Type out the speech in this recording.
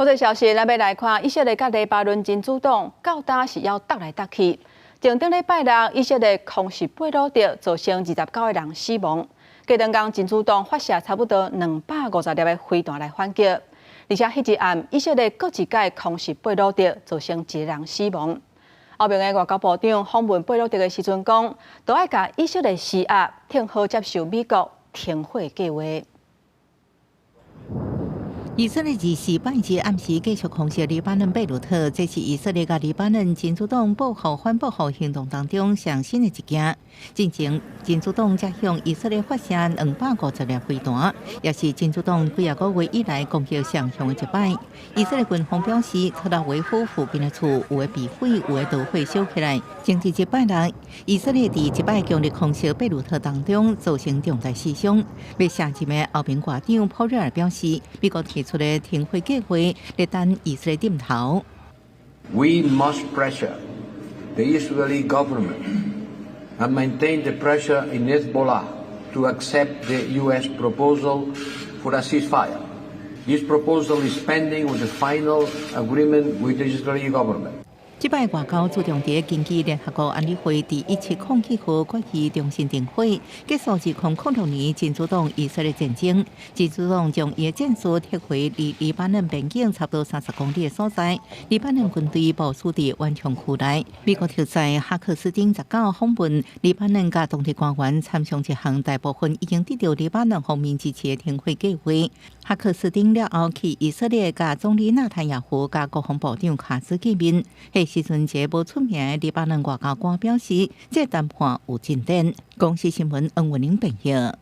國際消息，咱欲來看，以色列佮黎巴嫩真主黨到今是猶鬥來鬥去。前頂禮拜六，以色列空襲貝魯特，造成29個人死亡。隔兩工，真主黨發射差不多250粒的飛彈來反擊。而且彼一暗，以色列閣一擺空襲貝魯特，造成一個人死亡。歐盟的外交部長訪問貝魯特的時陣講，都愛共以色列施壓，停好接受美國停火計劃。以色列自禮拜日暗時繼續空襲黎巴嫩貝魯特，這是以色列佮黎巴嫩真主黨報復反報復行動當中上新的一件。進前真主黨才向以色列發射250粒飛彈，也是真主黨幾仔個月以來攻擊上兇的一擺。以色列軍方表示，特拉維夫附近的厝有的被毀，有的導火燒起來。前日禮拜六，以色列佇一擺強力空襲貝魯特當中造成重大死傷。欲卸任的歐盟外長普瑞爾表示，美國提出的停火計劃，咧等以色列點頭。 We must pressure the Israeli government and maintain the pressure in Hezbollah to accept the U.S. proposal for a ceasefire. This proposal is pending with the final agreement with the Israeli government. 這擺外交注重佇根據聯合國安理會第1707號決議重新停火，結束2006年真主黨以色列戰爭。真主黨將伊的戰士撤回離黎巴嫩邊境差不多30公里的所在。黎巴嫩軍隊部署佇緩衝區內。美國特使哈克斯汀19訪問黎巴嫩，佮當地官員參詳一項大部分已經得到黎巴嫩方面支持的停火計劃。哈克斯汀了後去以色列，佮總理納坦雅胡佮國防部長卡茲見面。彼時陣，一个無出名的黎巴嫩外交官表示，這談判有進展。公視新聞黃文玲編譯。